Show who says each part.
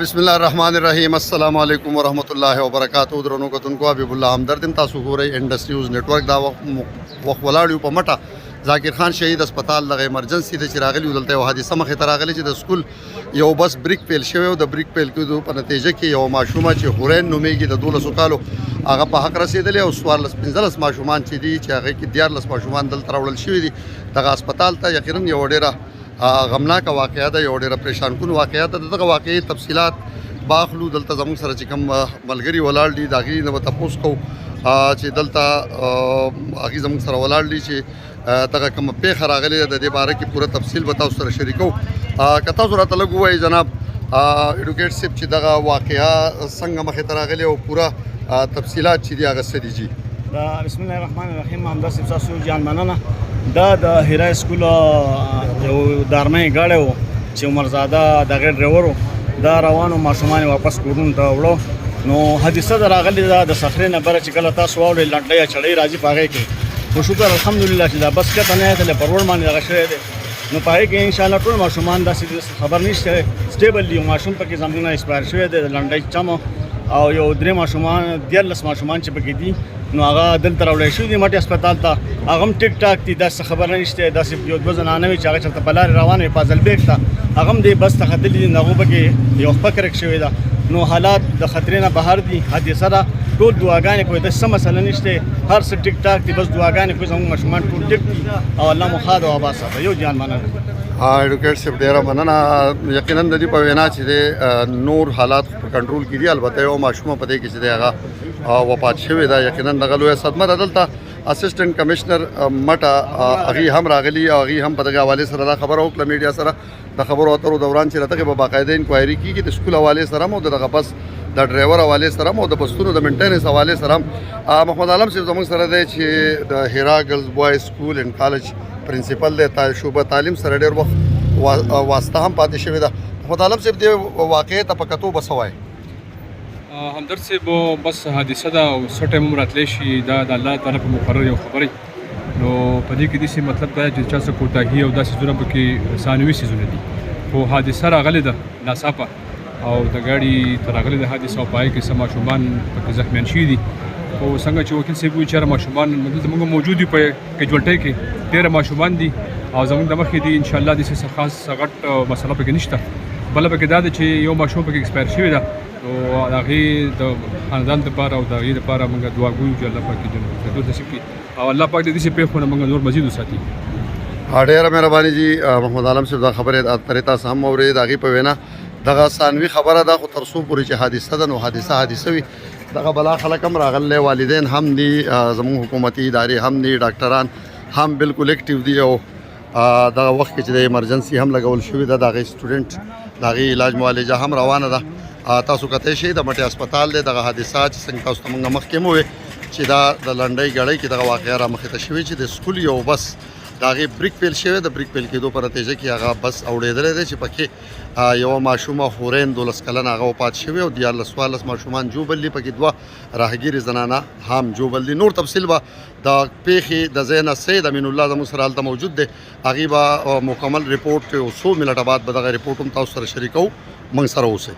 Speaker 1: بسم الله الرحمن الرحیم. السلام علیکم ورحمت الله وبرکاتو. درنو کتونکو، حبیب الله همدرد یم، تاسو ګورئ انډس نیوز نتورک. دا وخت وخت ولاړ یو په مټه ذاکر خان شهید هسپتال، دغه ایمرجنسي ده چې راغلی. دلته یو حادثه مخې ته راغلې چې د سکول یو بس بریک پیل شوی او د بریک پیل کېدو په نتیجه کې یو ماشومه چې حورین نومېږي، د 12 کالو، هغه په حق رسېدلی او 14 15 ماشومان چې دي، چې هغه کې 13 ماشومان دلته راوړل شوي دي دغه هسپتال ته. یقینا یو ډېره غمناکه واقعه ده، یو ډېره پریشان کن واقعه ده. دغه واقعې تفصیلات باخلو. دلته زموږ سره چې کوم ملګري ولاړ دي، د هغې نه به تپوس کوو چې دلته هغې زموږ سره ولاړ دي چې دغه کومه پېښه راغلې ده، د دې باره کې پوره تفصیل به تاسو سره شریکو. که تاسو راته لږ ووایئ جناب ایډوکیټ صاحب چې دغه واقعه څنګه مخې ته راغلې او پوره تفصیلات چې دي هغه څه دي جی؟
Speaker 2: دا بسم الله الرحمن الرحیم. همدرد صاحب، تاسو جان مننه. دا د هیرا سکول یو دارمې ګاډی و چې عمرزاده دغه ډرایور و. دا روانو ماشومان واپس کورونو ته وړو، نو حادثه د راغلې ده د صخرې نه بره چې کله تاسو واورئ، لنډۍ چړۍ راځي په هغې کې. خو شکر الحمدلله چې دا بس کته نه تللی، پر روډ باندې دغه شوی دی. نو په هغې کې انشاءالله ټول ماشومان داسې خبر نشته، stable دي. یو ماشوم پکې زموږ نه expire شوی دی د لنډۍ چمو، او یو درې ماشومان، 13 ماشومان چې پکې دي، نو هغه دلته راوړی شوي دي مټې هسپتال ته. هغه هم ټیک ټاک دي، داسې خبره نشته. داسې یو دوه زنانه وي چې هغه چېرته په لارې روانې وي فاضل بیګ ته، هغه هم دې بس ته ختلي دي، نو هغو پکې یو خپه کرک شوې ده. نو حالات د خطرې نه بهر دي. حادثه ده، ټول دعاګانې کوي. داسې څه مسله نشته، هر څه ټیک ټاک دي. بس دعاګانې کوي، زموږ ماشومان ټول ټیک دي او الله مو ښاد او آباد ساته. یو جان مننه.
Speaker 1: ایډوکیټ صاحب، ډیره مننه. یقینا د دې په وینا چې د نور حالات په کنټرول کې دي، البته یو ماشومه په دې کې چې دی هغه وفات شوې ده. یقینا دغه لویه صدمه ده. دلته اسسټنټ کمشنر مټه هغې هم راغلي او هغې هم په دغه حوالې سره دا خبره وکړه میډیا سره د خبرو اترو دوران چې دغه په باقاعده انکوایري کیږي، د سکول حوالې سره هم او دغه بس د ډرایور حوالې سره هم او د بسونو د maintenance حوالې سره هم. محمد عالم صاحب زموږ سره دی چې د هیرا Girls Boys School and College principal دی، شعبه تعلیم سره ډېر وخت واسطه هم پاتې شوې ده. محمد عالم صاحب، دې واقعې ته په کتو به څه وایې؟
Speaker 3: همدرد صاحب، بس حادثه ده او څه ټایم هم راتلی شي. دا د الله تعالی په مقرر یو خبرې، نو په دې کې داسې مطلب دا چې چا څه کوتاهي او داسې څیزونه پکې ثانوي څیزونه دي، خو حادثه راغلې ده ناڅاپه او د ګاډي ته راغلې ده حادثه او په هغې کې څه ماشومان پکې زخمیان شوي دي. خو څنګه چې وکیل صاحب وایي چې ماشومان دلته موږ موجود یو، په کیجولټۍ کې ډېر ماشومان دي او زموږ د مخې دي. انشاءالله داسې څه خاص غټ مسله پکې نشته. بله پکې دا ده چې یو ماشوم پکې expire شوی ده، نو د هغې د خاندان دپاره او د هغې دپاره موږ دعا ګویو چې الله پاک یې جنت فردوس نصیب کړي او الله پاک دې داسې پېښو نه موږ نور مزید وساتي.
Speaker 1: ډېره مهرباني جی محمد عالم صاحب. دا خبرې اترې تاسو هم اورېدې. د هغې په وینا دغه ثانوي خبره ده، خو تر څو پورې چې حادثه ده نو حادثه حادثه وي. دغه بلا خلک هم راغلی، والدین هم دي، زموږ حکومتي ادارې هم دي، ډاکټران هم بالکل active دي او دغه وخت کې چې د ایمرجنسي هم لګول شوې ده، د هغې student د هغې علاج معالجه هم روانه ده. تاسو کتی شئ، د مټې هسپتال دی. دغه حادثه چې څنګه تاسو ته موږ مخکې مو وې چې دا د لنډۍ ګړۍ کې دغه واقعه را مخې ته شوې چې د سکول یو بس د هغې بریک پیل شوی، د بریک پیل کېدو په نتیجه کې هغه بس اوړېدلی دی چې پکې یوه ماشومه حورین 12 کلنه هغه وفات شوې او 13 څوارلس ماشومان ژوبل دي، پکې دوه راهګیرې زنانه هم ژوبل دي. نور تفصیل به د پیښې د ځای نه سید امین الله زموږ سره هلته موجود دی، هغې به مکمل رپورټ یو څو منټه بعد به دغه رپورټ هم تاسو سره شریکوو. موږ سره اوسئ.